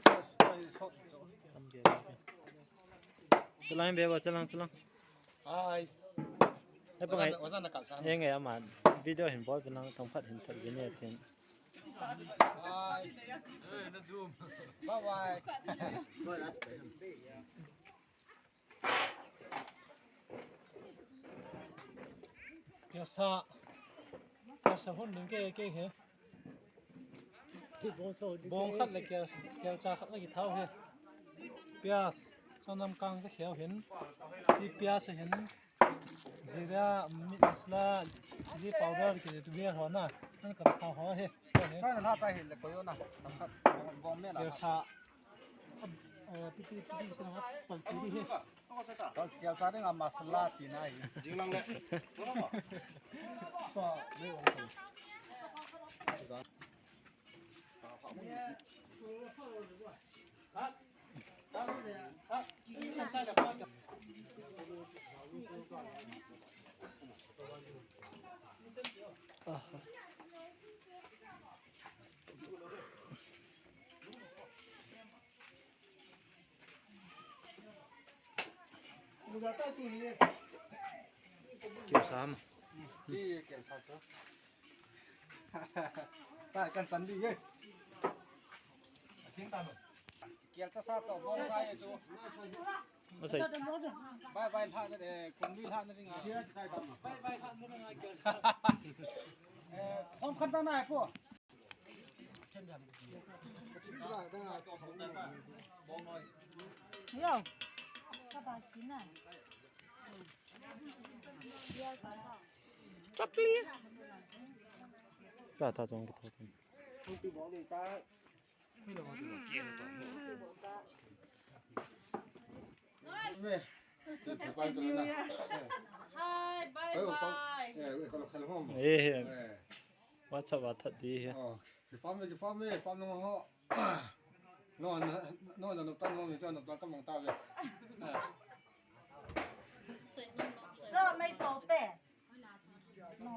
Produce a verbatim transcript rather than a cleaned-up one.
Tam ge. Chulang be ba, chulang, chulang. Ai. He pa ngai. Wazan, wazan na kalsa. He ngai ama video hin bol pe lang, tong phat hin thot be ni tin. Ai. Bye bye. Kelsa, kelsa hun ding ke, ke he. Bong khat le kel, kelcha khat le kithau he. Pias, sonam kang ka kheu hin. Chi pias hin. Jeera, meat masala, chili powder, ki tu he ho na. An ka thau ho he. Chai na la chai he le ko yo na. Bong, bong me la. Kelsa. Eh, piti, piti, sila nga, palpiri he. Kal, kelcha ding a masala tina hi. Jinglang le. Kelsa ham. Ti kelsa chu. Ta kan chan di ye. Kelcha sa to bong sa ye chu. Masai. Bye bye lha na de, kum lui lha na ringa. Bye bye lha na ringa kelsa. Eh, hom khan ta na hai po. Yo. Ka ba kin na. Chapli. Ka ta jong ka ta. Hi, bye bye. Eh, eh, kalau, kalau home. Eh, eh. WhatsApp, WhatsApp di he. Oh, ki farm, ki farm, farm no ho. No, no, no, no, tan no, no, no, tan mang ta ve. Zo mai zo te. No.